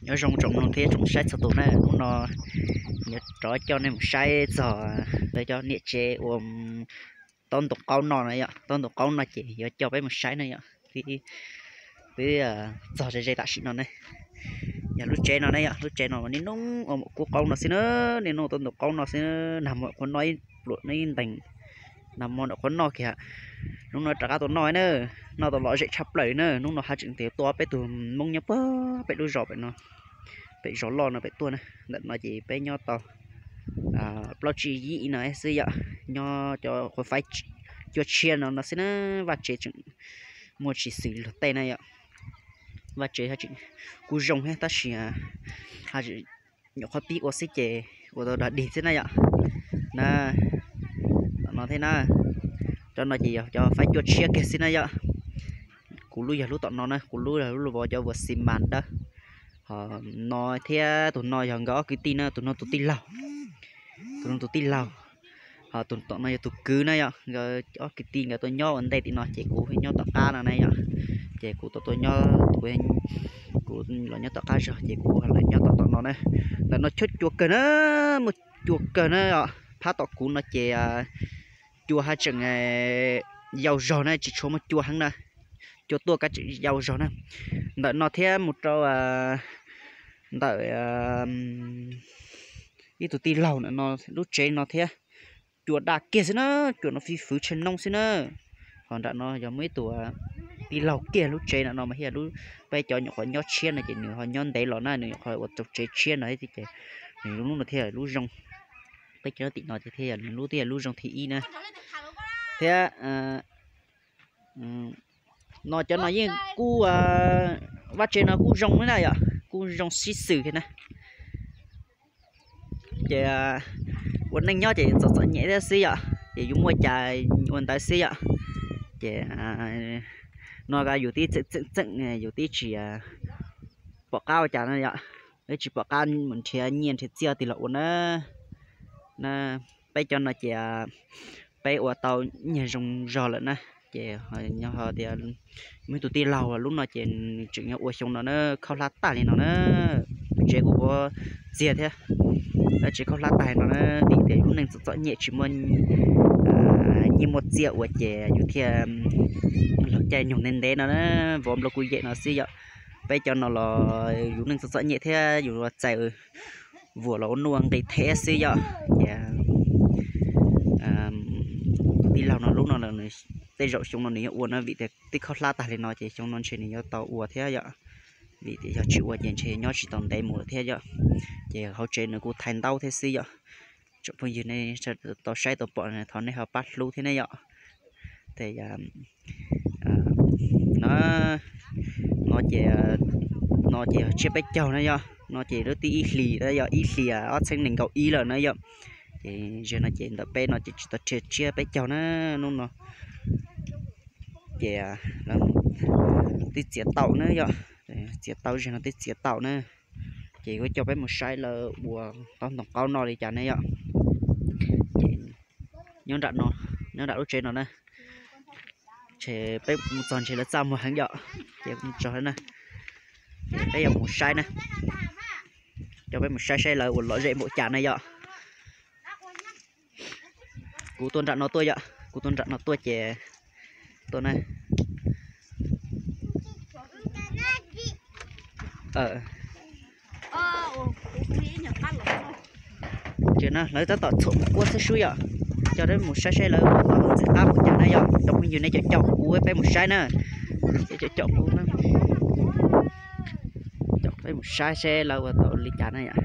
Nyob zoo tsoom mloog thiab tsoom saib txhua tus na, hnub no yuav rov coj nej mus saib txog lawv cov niam tsev uas taub ntoos qaub no na yom. Taub ntoos qaub no ces yuav coj peb mus saib na yom. Twb txog ze ze tam sim no ne, yog lub tsev no ne yom, lub tsev no niaj hnub ua maum kub qaub no xwb na, niaj hnub taub ntoos qaub no xwb, nag hmo qhuav noj ib pluas noj ib ntees, nag hmo no qhuav noj kiag, hnub no rov qab tuaj noj na, noj tau lom zem tshaj plaws na. Hnub no haj tseem tias tuaj peb tug Hmoob nyob puag pem lub zos pem no, pem zos loj no pem tuaj na. Ntawm no ces peb nyob tau plaub tsib yim no xwb yom, nyob cov qhuav faib cua tshiab no no xwb na. Vaj tsev tseem muaj tsis xws luag tej na yom, vaj tsev haj tseem kuj zoo thiab tab sis haj tseem nyuam qhuav pib ua xwb ces ua tau dag dig xwb na yom. Na, tom no thiab na, cov no ces yog cov faib cua tshiab kiag xwb na yom. Kuv lub yog lub tom no na, kuv lub yog lub vov cov vuas xi mas dawb. Ho no thiab tus no yog nkawd ob kwv tij na, tus no tus tij laug, tus no tus tij laug, ho tus tom no yog tus kwv na yom. Nkawd ob kwv tij nkawd tuaj nyob ua ntej tim no ces kuv nyob tom qab no na yom. Ces kuv tau tuaj nyob, kuv los nyob tom qab zog ces kuv los nyob tom tom no na. Ntawm no chob cua kawg na, muaj cua kawg na yom. Phab tom kuv no ces cua haj tseem yau zog na, tsis tshua muaj cua heev na. Cua tuaj kab tseem yau zog na. Ntawm no thiab mus rau ntawm ib tug tij laug ntawm no lub tsev no thiab, cua daj kiag xwb na, cua no fij fwv tshaj noob xwb na. Ho nram no yog muaj ib tug tij laug kiag lub tsev ntawm no mas thiaj, peb cov nyuam qhuav nyob tshiab no ces nws ho nyob ntev los na, nws nyuam qhuav ua tau tsev tshiab no thiab ces nws lub no thiaj lub zoo. Peb cov nyob tim no ces thiaj yog nws lub, thiaj yog lub zoo thib ib na. Thiab no cov no yeej kuj, vaj tsev no kuj zoo na yom, kuj zoo sib xws thiab na. Ces ua neej nyob ces txom txom nyem thiab xwb yom, ces yus muaj cas ua ntawd xwb yom. Ces no yus tib txeem txeem txeem yus tib tsis pom qab ua cas na yom, tib tsis pom qab mus nrhiav nyiaj nrhiav txiaj twg los ua na. Na, peb cov no ces peb ua tau nyiaj zoo zog lawm na. Ces nyob ho tias muaj ib tug tij laug lub no ces nws tseem nyob ua xyoo no na, khaub hlab tag li no na. Tsev kuj ua txiag thiab, tsev khaub hlab tag li no na, vim tias lub neej txom txom nyem tsis muaj nyiaj muaj txiaj ua ces yus thiaj los caij nyoog ntev ntev no na, vov nplooj kuj yem no xwb yom. Peb cov no los yus neej txom txom nyem thiab yus txais vuas los ua nuj ua nqi thiab xwb yom. Ces tus tij laug no lub no tej zaum xyoo no nws yuav ua na, vim tias twb khaub hlab tag li no ces xyoo no ntshe nws yuav tau ua thiab yom. Vim tias yog tsis ua ces ntshe nyob tsis tau ntev mus lawm thiab yom. Ces hauv tsev nws kuj thaiv ntaub thiab xwb yom. Tsoom phooj ywg nej tau saib tau pom thov nej ho pab hlub thiab ne yom. Ces no, no ces, no ces yog tsiab peb caug na yom, no ces lub thib ib hlis na yom, ib hlis ob txhiab nees nkaum ib lawm na yom. Ces zeg no ces ntawm peb no ces tsis tau rhiaj tsiab peb caug na, hnub no ces twb txiav tau na yom, txiav tau, zeg no twb txiav tau na. Ces kuv coj peb mus saib lawv ua taub ntoos qaub no li cas ne yom. Ces nyob nram no, nyob nram lub tsev no na, ces peb mus txog ntshe lawv txaj muag heev yom, ces mus txog na, ces peb yuav mus saib na, coj peb mus saib saib lawv ua lom zem npaum cas na yom. Kuv tuaj nram no tuaj yom, kuv tuaj nram no tuaj ces tuaj na. Ces no lawv tab tom txhuam mus kuab xwb sub yom, coj peb mus saib saib lawv ua tau ntxim qab npaum cas na yom. Cov phooj ywg nej caum caum kuv peb mus saib na, caum caum kuv, caum peb mus saib saib lawv ua tau li cas na yom.